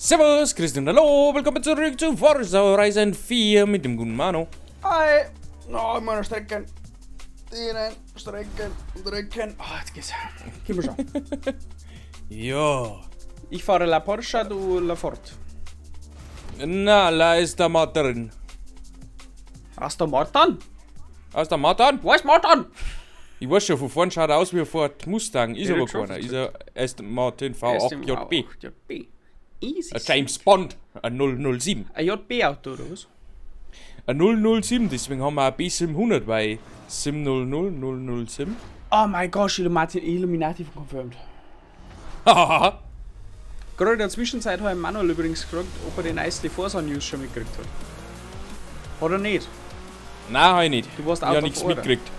Servus, Christian, hallo, willkommen zurück zu Forza Horizon 4 mit dem guten Manu. Hi! No, immer noch strecken. Dehnen, strecken und recken. Ah, jetzt geht's. Gehen wir schon. Ja. Ich fahre La Porsche, du La Ford. Na, la ist der Martin. Aston Martin? Aston Martin? Wo ist Martin? Ich weiß schon, von vorn schaut er aus wie ein Ford Mustang. Ist Ja, aber ich schon keiner. Ist er Aston Martin V8 JB. JB. Easy. Ein James Bond. Ein 007. Ein JB-Auto, oder was? Ein 007, deswegen haben wir ein B700, weil 700007. Oh mein Gott, Illuminati, Illuminati confirmed. Hahaha. Gerade in der Zwischenzeit habe ich Manuel übrigens gefragt, ob er den neuesten Forza News schon mitgekriegt hat. Hat er nicht. Nein, hab ich nicht. Du warst Ich out hab of nichts order. mitgekriegt.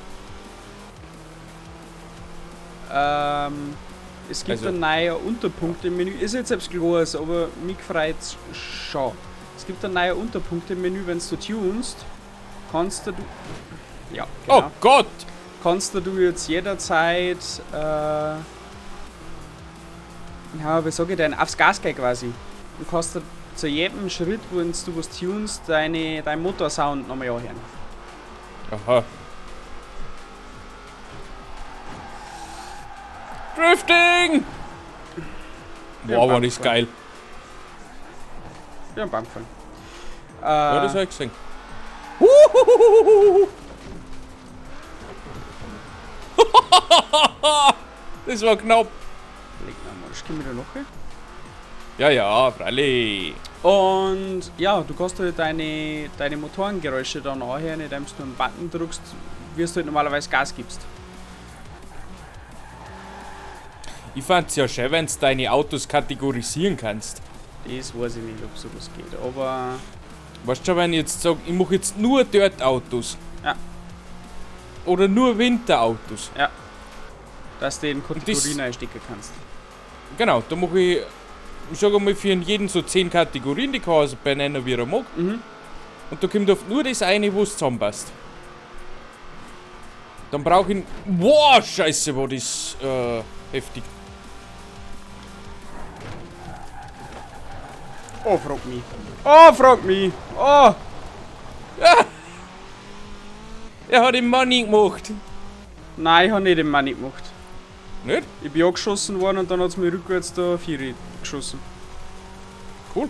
Es gibt Also- einen neuen Unterpunkt im Menü. Ist jetzt selbst groß, aber mich freut's schon. Es gibt einen neuen Unterpunkt im Menü, wenn du tunst, kannst du. Ja, genau. Oh Gott! Kannst du jetzt jederzeit. Ja, wie sag ich denn? Aufs Gas gehen quasi. Du kannst dir zu jedem Schritt, wo du was tunst, dein Motorsound nochmal anhören. Aha. Drifting! Ja, Wow, war das Baumfall. geil. Ja, am Baum gefallen. Ja, das hab ich gesehen. Das war knapp. Leg mir mal, ich komm wieder noch. Ja, ja, freilich. Und ja, du kannst halt deine Motorengeräusche dann anhören, indem du einen Button drückst, wie du halt normalerweise Gas gibst. Ich fand's ja schön, wenn du deine Autos kategorisieren kannst. Das weiß ich nicht, ob sowas geht, aber Weißt du schon, wenn ich jetzt sag, ich mach jetzt nur Dirt-Autos. Ja. Oder nur Winterautos. Ja. Dass du in das- Kategorien einstecken kannst. Genau, da mach ich, ich sag einmal, für jeden so 10 Kategorien, die kann er also benennen, wie er mag. Mhm. Und da kommt oft nur das eine, wo es zusammenpasst. Dann brauche ich. Boah, scheiße, war das heftig. Oh, frag mich. Oh, frag mich. Oh! Ah! Er hat den Money gemacht. Nein, ich hab nicht den Money gemacht. Nicht? Ich bin angeschossen worden und dann hat's mir rückwärts da Vieri geschossen. Cool.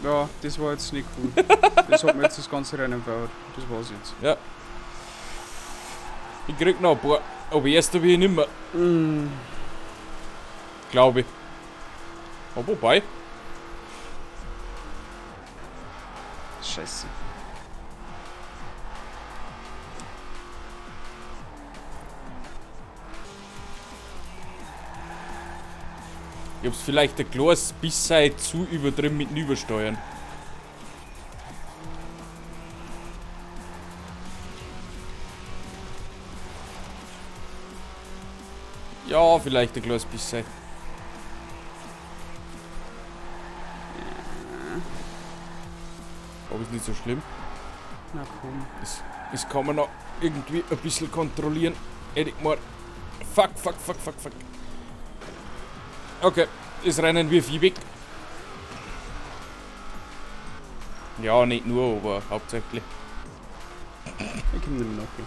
Ja, das war jetzt nicht cool. Das hat mir jetzt das ganze Rennen verhaut. Das war's jetzt. Ja. Ich krieg noch ein paar. Aber erster will ich nimmer. Mm. Glaube ich. Aber wobei. Scheiße. Ich hab's vielleicht ein kleines bisschen zu übertrieben mit dem Übersteuern. Ja, vielleicht ein kleines bisschen. Aber ist nicht so schlimm. Na komm. Das kann man noch irgendwie ein bisschen kontrollieren. Hätte ich mal. Fuck, fuck, fuck, fuck, fuck. Okay, das Rennen wirf ich weg. Ja, nicht nur, aber hauptsächlich. Ich komm nicht mehr nach.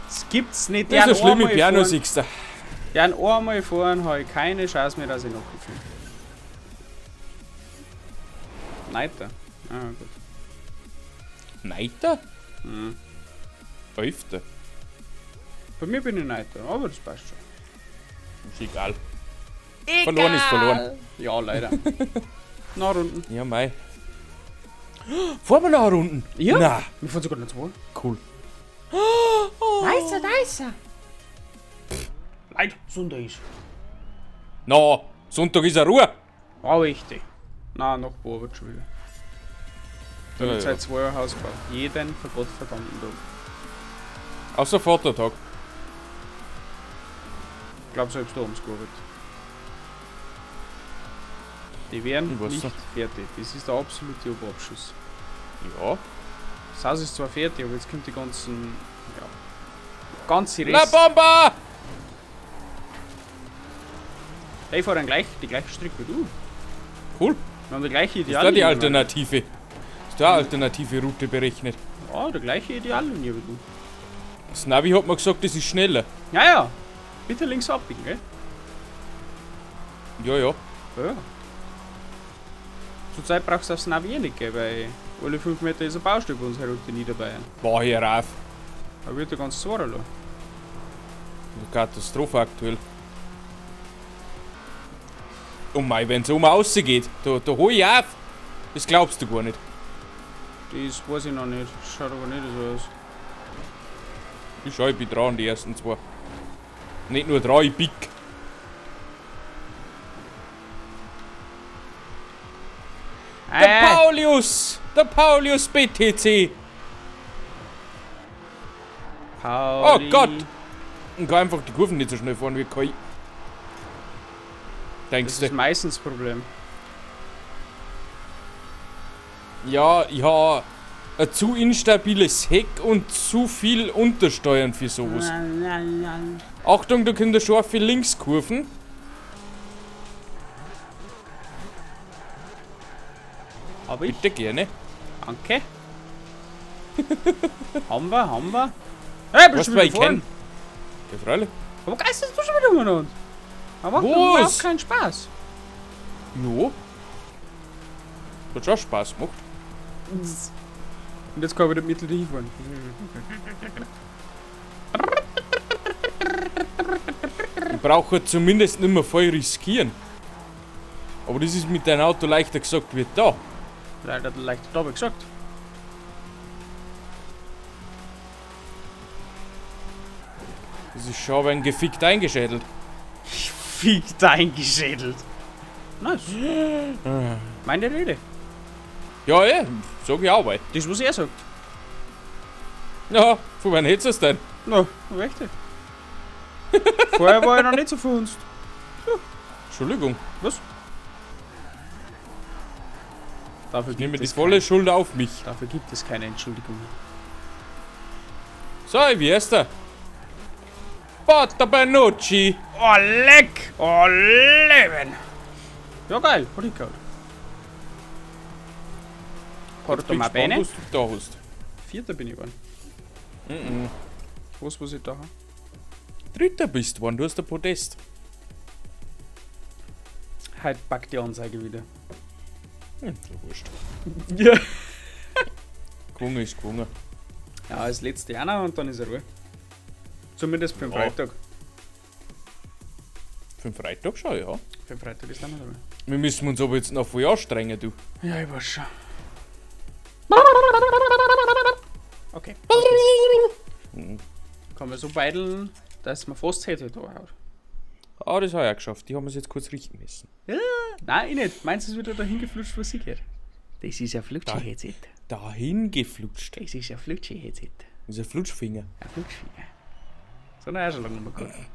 Das gibt's nicht. Das ist so schlimm, ich bin auch nur fahren. Sechster. Ja, einmal fahren habe ich keine Chance mehr, dass ich nachkomme. Neiter. Ah, gut. Neiter? Mhm. Elfter. Bei mir bin ich Neiter, aber das passt schon. Ist egal. Verloren ist verloren. Ja, leider. Na, Runden. Ja, mei. Fahren wir noch eine Runden? Ja. Na, Wir fahren sogar noch zwei. cool. Nicer, nicer. Leid, Sonntag ist. Na, Sonntag ist eine Ruhe. Wow, echt. Na, noch Arbeit schon wieder. Da Ja, wird ja. seit 2 Jahren Haus gebaut. Jeden vergottverdammten Tag. Außer Vatertag. Ich glaube, selbst da haben sie gearbeitet. Die werden Ich weiß nicht nicht. fertig. Das ist der absolute Oberabschuss. Ja. Das Haus ist zwar fertig, aber jetzt kommt die ganzen. Ja. Ganze La Rest. Bomba! Hey, ich fahre dann gleich die gleiche Strecke wie du. Cool. Wir haben die gleiche Ist da Ideallinie. die Alternative? Ist da eine alternative Route berechnet? Ja, die gleiche Ideallinie wie du. Das Navi hat mir gesagt, das ist schneller. Ja, ja. Bitte links abbiegen, gell? Ja, ja. Ja. Zurzeit brauchst du aufs Navi eh nicht, gell? Weil alle 5 Meter ist ein Baustelle bei uns herunter in Niederbayern. Boah, hier rauf. Da wird der ganz zwarer. Katastrophe aktuell. Oh mei, wenn's um rausgeht, da hol ich auf. Das glaubst du gar nicht. Das weiß ich noch nicht. Schaut aber nicht so aus. Ich schau, ich bin dran, die ersten zwei. Nicht nur dran, ich pick. Der Paulius! Der Paulius BTC! Pauli. Oh Gott! Und kann einfach die Kurven nicht so schnell fahren wie KI. Denkst Das du? ist meistens das Problem. Ja, ich habe ein zu instabiles Heck und zu viel Untersteuern für sowas. Achtung, da kommt eine scharfe Linkskurven. Hab ich? Bitte gerne. Danke. Haben wir, haben wir. Hey, bist Weißt du du, wieder wer ich gefahren? kenn? Ja, freilich. Aber geisterst du schon wieder umeinander? Aber macht Was? überhaupt keinen Spaß. Jo. Hat schon Spaß gemacht. Und jetzt kann ich wieder mittel hinfahren. Ich brauche zumindest nicht mehr voll riskieren. Aber das ist mit deinem Auto leichter gesagt wie da. Leider leichter da, hab ich gesagt. Das ist schon ein gefickt eingeschädelt. Fickt eingeschädelt. Nice. Meine Rede. Ja, sag ich auch, weil. Das, was er sagt. Ja, von wann hättest du es denn? Na, rechte. Vorher war ich noch nicht so verhunzt. Entschuldigung, Was? Dafür ich nehme gibt die es volle keine, Schuld auf mich. dafür gibt es keine Entschuldigung. So, wie erster. Porta Benucci. Oh, leck! Oh, Leben! Ja, geil. Hat ich gehabt. Jetzt Porto bin ich ma gespannt, bene. was du da hast. Vierter bin ich geworden. Mhm. Was, was ich da habe? Dritter bist du geworden, du hast ein Podest. Heute packt die Anzeige wieder. Hm, so wurscht. Ja. Gewonnen ist gewonnen. Ja, das letzte Jahr noch und dann ist er Ruhe. Zumindest für den Ja. Freitag. Für den Freitag schon, ja. Für den Freitag ist dann noch Ruhe. Wir müssen uns aber jetzt noch voll anstrengen, du. Ja, ich weiß schon. Okay. Mhm. Kann man so beideln, dass man fast hätte da haut. Ah, das habe ich auch geschafft. Die haben wir jetzt kurz richten müssen. Nein, ich nicht. Meinst du, es wieder dahin geflutscht, wo sie geht? Das ist ein Flutschi-Headset. Dahin geflutscht. Das ist ein Flutschi-Headset. Das ist ein Flutschfinger. Ein Flutschfinger. Das habe ich auch schon lange nicht mehr gehabt.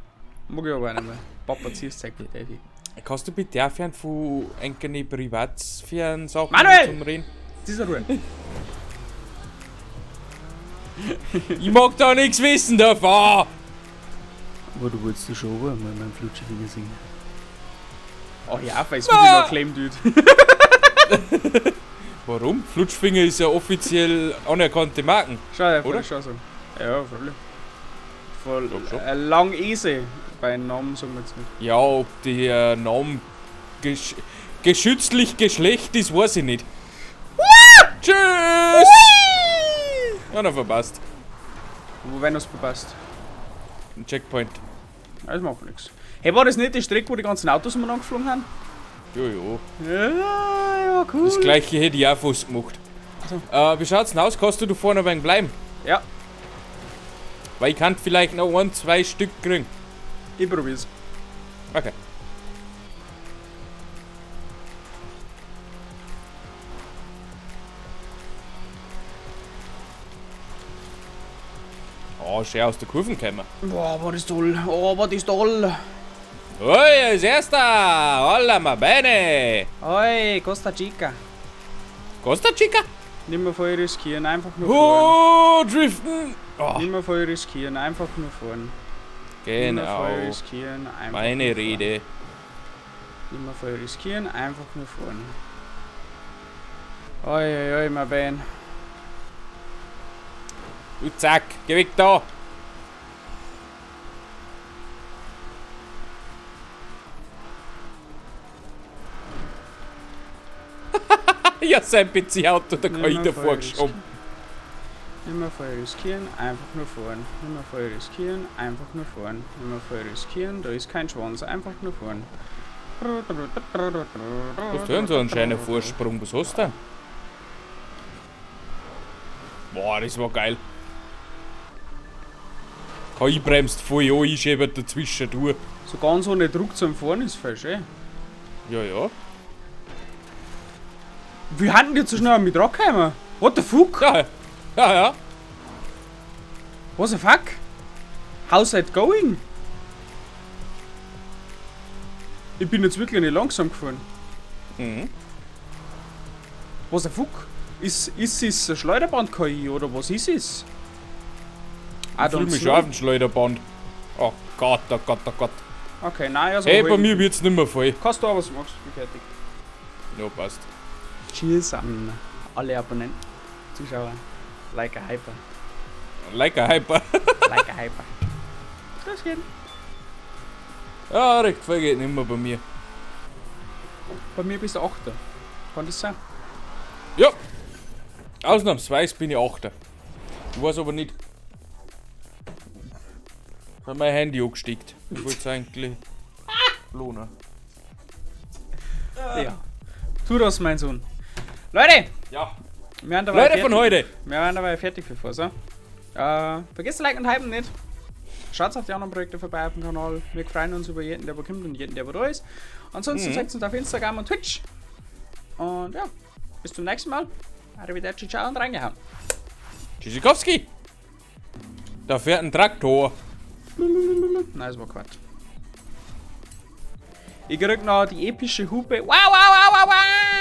Mag ich aber auch nicht mehr. Papa, zieh's Zeug mit Davy. Kannst du bitte aufhören, von eigenen Privatsphären-Sachen Manuel! zum Reden? Das ist eine Ruhe. Ich mag da nichts wissen davon! Aber du wolltest doch schon einmal meinen Flutschifinger singen. Ach ja, weil es wieder noch klemmt wird. Warum? Flutschfinger ist ja offiziell anerkannte Marken. Schau, ja, Oder? voll schon so. Ja, voll. Voll. Glaub schon. Lang easy. Bei Namen sagen wir jetzt nicht. Ja, ob der Name geschützlich Geschlecht ist, weiß ich nicht. Tschüss! Ja, noch verpasst. Wobei noch verpasst. Ein Checkpoint. Das macht nichts. Hey, war das nicht die Strecke, wo die ganzen Autos umeinander geflogen haben? Jojo. Ja, ja, cool. Das gleiche hätte ich auch fast gemacht. Wie schaut's denn aus? Kannst du da vorne ein wenig bleiben? Ja. Weil ich kann vielleicht noch ein, zwei Stück kriegen. Ich probier's. Okay. Oh, schön aus der Kurve gekommen. Boah, war das toll. Oh, war das toll. Ui, er ist erster! Holla, ma bene! Oi, Costa Chica. Costa Chica? Nicht mehr voll riskieren, einfach nur fahren. Oh, driften! Oh, Nicht mehr voll riskieren, einfach nur fahren. Nicht mehr voll genau. riskieren, einfach Meine nur fahren. Rede. Nicht mehr voll riskieren, einfach nur fahren. Oi, oi, oi, mein Bein. Du zack, geh weg da! Ja, sein PC-Auto, da kann ich davor geschoben. Nimmer voll riskieren, einfach nur fahren. Nimmer voll riskieren, einfach nur fahren. Nimmer voll riskieren, da ist kein Schwanz, einfach nur fahren. Hast du denn so einen scheinen Vorsprung? Was hast du denn? Boah, das war geil. KI bremst voll an, ich schiebe dazwischen durch. So ganz ohne Druck zum Fahren ist voll schön. Ja, ja. Wie haben die jetzt so schnell mit rangekommen? What the fuck? Ja, ja, ja. What the fuck? How's that going? Ich bin jetzt wirklich nicht langsam gefahren. Mhm. What the fuck? Ist es eine Schleuderband-KI oder was ist es? Ich fühle mich schon auf dem Schleuderband. Oh Gott, oh Gott, oh Gott. Okay, nein, also. Hey, bei mir wird's nicht mehr voll. Kannst du auch was magst, bin fertig. Ja, passt. Cheers an alle Abonnenten, Zuschauer. Like a Hyper. Like a Hyper. Like a Hyper. Das geht. Ja, recht voll geht nicht mehr bei mir. Bei mir bist du Achter. Kann das sein? Ja. Ausnahmsweise bin ich Achter. Ich weiß aber nicht. Hat mein Handy angesteckt. Ich wollte es eigentlich lohnen. Ja. Tu das, mein Sohn. Leute! Ja. Wir haben dabei Leute fertig. von heute! Wir waren dabei fertig für Forsa. Vergesst Like und Hypen nicht. Schaut auf die anderen Projekte vorbei auf dem Kanal. Wir freuen uns über jeden, der bekommt und jeden, der da ist. Ansonsten zeigt uns auf Instagram und Twitch. Und ja, bis zum nächsten Mal. Arrivederci, ciao und reingehauen. Tschüssikowski! Da fährt ein Traktor. Nein, das war Quatsch. Ich krieg noch die epische Hupe. Wow, wow, wow, wow, wow!